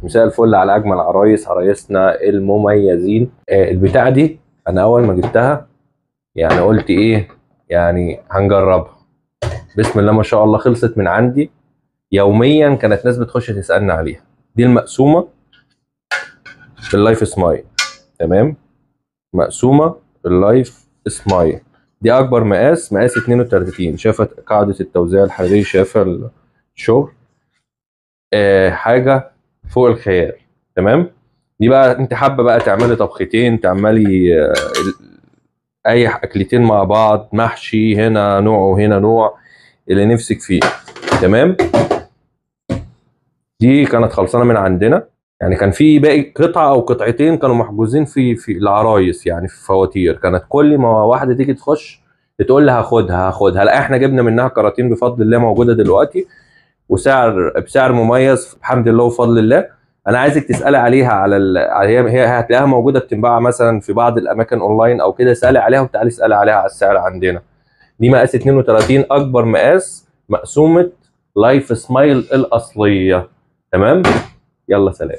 مساء الفل على اجمل عرايس، عرايسنا المميزين. البتاعه دي انا اول ما جبتها يعني قلت ايه، يعني هنجربها. بسم الله ما شاء الله خلصت من عندي. يوميا كانت ناس بتخش تسالنا عليها. دي المقسومه بال Life Smile، تمام؟ مقسومة بال Life Smile، دي اكبر مقاس، مقاس 32. شافت قاعدة التوزيع الحراري، شايفه الشغل، حاجة فوق الخيال، تمام؟ دي بقى انت حابة بقى تعملي طبختين، تعملي اي اكلتين مع بعض، محشي هنا نوع وهنا نوع، اللي نفسك فيه، تمام؟ دي كانت خلصانه من عندنا، يعني كان في باقي قطعه او قطعتين كانوا محجوزين في العرايس، يعني في فواتير. كانت كل ما واحدة تيجي تخش تقول لها هاخدها هاخدها. لا، احنا جبنا منها كراتين بفضل الله، موجودة دلوقتي وسعر بسعر مميز الحمد لله وفضل الله. انا عايزك تسالي عليها على هي هتلاقيها موجودة، بتنباع مثلا في بعض الاماكن اونلاين او كده. اسالي عليها وتعالي اسالي عليها على السعر عندنا. دي مقاس 32، اكبر مقاس، مقسومة Life Smile الاصلية، تمام؟ يلا سلام.